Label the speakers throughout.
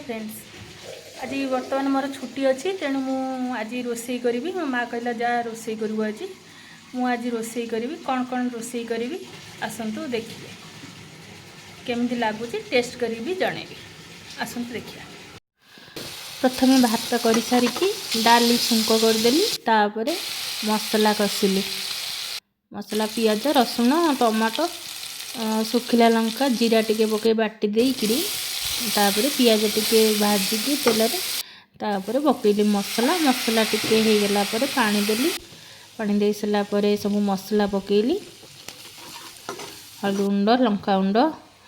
Speaker 1: Friends, ଆଜି ବର୍ତ୍ତମାନ ମୋର ଛୁଟି ଅଛି, ତେଣୁ ମୁଁ ଆଜି ରୋଷେଇ କରିବି। ମୋ ମା କହିଲା, ଯା ରୋଷେଇ କରିବୁ ଆଜି। ମୁଁ ଆଜି ରୋଷେଇ କରିବି। କ'ଣ କ'ଣ ରୋଷେଇ କରିବି, ଆସନ୍ତୁ ଦେଖିବେ। କେମିତି ଲାଗୁଛି ଟେଷ୍ଟ କରିକି ଜଣେଇବି। ଆସନ୍ତୁ ଦେଖିବା। ପ୍ରଥମେ ଭାତ କରିସାରିକି ଡାଲି ଛୁଙ୍କ କରିଦେଲି। ତାପରେ ମସଲା କଷିଲି। ମସଲା ପିଆଜ, ରସୁଣ, ଟମାଟୋ, ଶୁଖିଲା ଲଙ୍କା, ଜିରା ଟିକେ ପକାଇ ବାଟି ଦେଇକିରି, ତାପରେ ପିଆଜ ଟିକେ ଭାଜିକି ତେଲରେ, ତାପରେ ପକାଇଲି ମସଲା। ମସଲା ଟିକେ ହେଇଗଲା ପରେ ପାଣି ଦେଲି। ପାଣି ଦେଇ ସାରିଲା ପରେ ସବୁ ମସଲା ପକାଇଲି, ହଳଦୀ ଗୁଣ୍ଡ, ଲଙ୍କା ଗୁଣ୍ଡ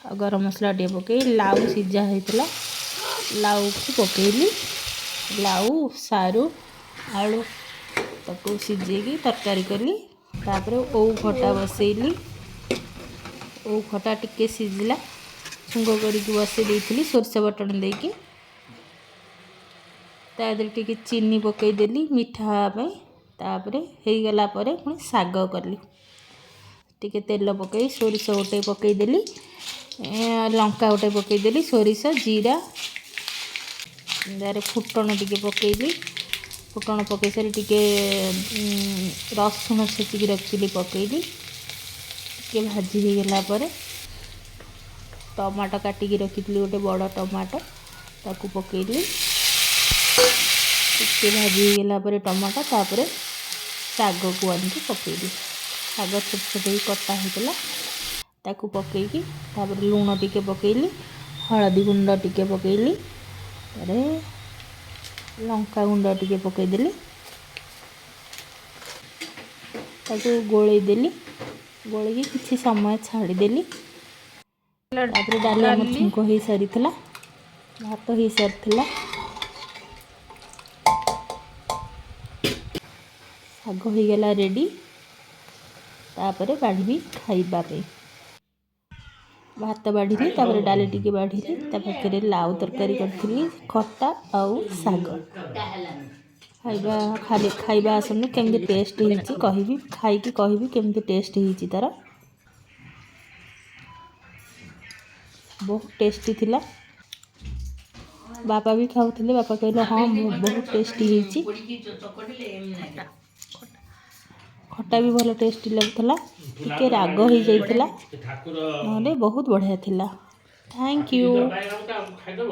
Speaker 1: ଆଉ ଗରମ ମସଲା ଟିକେ ପକାଇ, ଲାଉ ସିଝା ହେଇଥିଲା, ଲାଉକୁ ପକାଇଲି। ଲାଉ, ସାରୁ, ଆଳୁ ତାକୁ ସିଝେଇକି ତରକାରୀ କଲି। ତାପରେ ଓଉ ଖଟା ବସେଇଲି। ଓଉ ଖଟା ଟିକେ ସିଝିଲା। ଛୁଙ୍କ କରିକି ବସେଇ ଦେଇଥିଲି ସୋରିଷ ବାଟଣ ଦେଇକି। ତା ଦେହରେ ଟିକେ ଚିନି ପକାଇଦେଲି ମିଠା ହେବା ପାଇଁ। ତାପରେ ହେଇଗଲା ପରେ ପୁଣି ଶାଗ କଲି। ଟିକେ ତେଲ ପକାଇ ସୋରିଷ ଗୋଟେ ପକାଇଦେଲି, ଲଙ୍କା ଗୋଟେ ପକାଇଦେଲି, ସୋରିଷ, ଜିରା, ତାରେ ଫୁଟଣ ଟିକେ ପକାଇଲି। ଫୁଟଣ ପକାଇ ସାରି ଟିକେ ରସୁଣ ଛେଚିକି ରଖିଥିଲି, ପକାଇଲି। ଟିକେ ଭାଜି ହେଇଗଲା ପରେ ଟମାଟୋ କାଟିକି ରଖିଥିଲି, ଗୋଟେ ବଡ଼ ଟମାଟୋ, ତାକୁ ପକାଇଲି। ଟିକେ ଭାଜି ହେଇଗଲା ପରେ ଟମାଟୋ, ତାପରେ ଶାଗକୁ ଆଣିକି ପକାଇଲି। ଶାଗ ଛୋଟ ଛୋଟ ହେଇ କଟା ହେଇଥିଲା, ତାକୁ ପକାଇକି ତାପରେ ଲୁଣ ଟିକେ ପକାଇଲି, ହଳଦୀ ଗୁଣ୍ଡ ଟିକେ ପକାଇଲି, ତାପରେ ଲଙ୍କା ଗୁଣ୍ଡ ଟିକେ ପକାଇଦେଲି। ତାକୁ ଗୋଳେଇ ଦେଲି। ଗୋଳେଇକି କିଛି ସମୟ ଛାଡ଼ିଦେଲି। ତାପରେ ଡାଲି ଆମର ଛୁଙ୍କ ହେଇସାରିଥିଲା, ଭାତ ହେଇସାରିଥିଲା, ଶାଗ ହେଇଗଲା ରେଡ଼ି। ତାପରେ ବାଢ଼ିବି ଖାଇବା ପାଇଁ। ଭାତ ବାଢ଼ିଲି, ତାପରେ ଡାଲି ଟିକେ ବାଢ଼ିଲି। ତା ପାଖରେ ଲାଉ ତରକାରୀ କରିଥିଲି, ଖଟା ଆଉ ଶାଗ। ଖାଇବା ଖାଲି ଖାଇବା ଆସନ୍ତୁ। କେମିତି ଟେଷ୍ଟ ହେଇଛି କହିବି, ଖାଇକି କହିବି କେମିତି ଟେଷ୍ଟ ହେଇଛି ତା'ର। ବହୁତ ଟେଷ୍ଟି ଥିଲା। ବାପା ବି ଖାଉଥିଲେ। ବାପା କହିଲେ, ହଁ, ବହୁତ ଟେଷ୍ଟି ହେଇଛି। ଖଟା ବି ଭଲ ଟେଷ୍ଟି ଲାଗୁଥିଲା। ଟିକେ ରାଗ ହେଇଯାଇଥିଲା, ନହେଲେ ବହୁତ ବଢ଼ିଆ ଥିଲା। Thank you.
Speaker 2: ଖାଇଦେବ।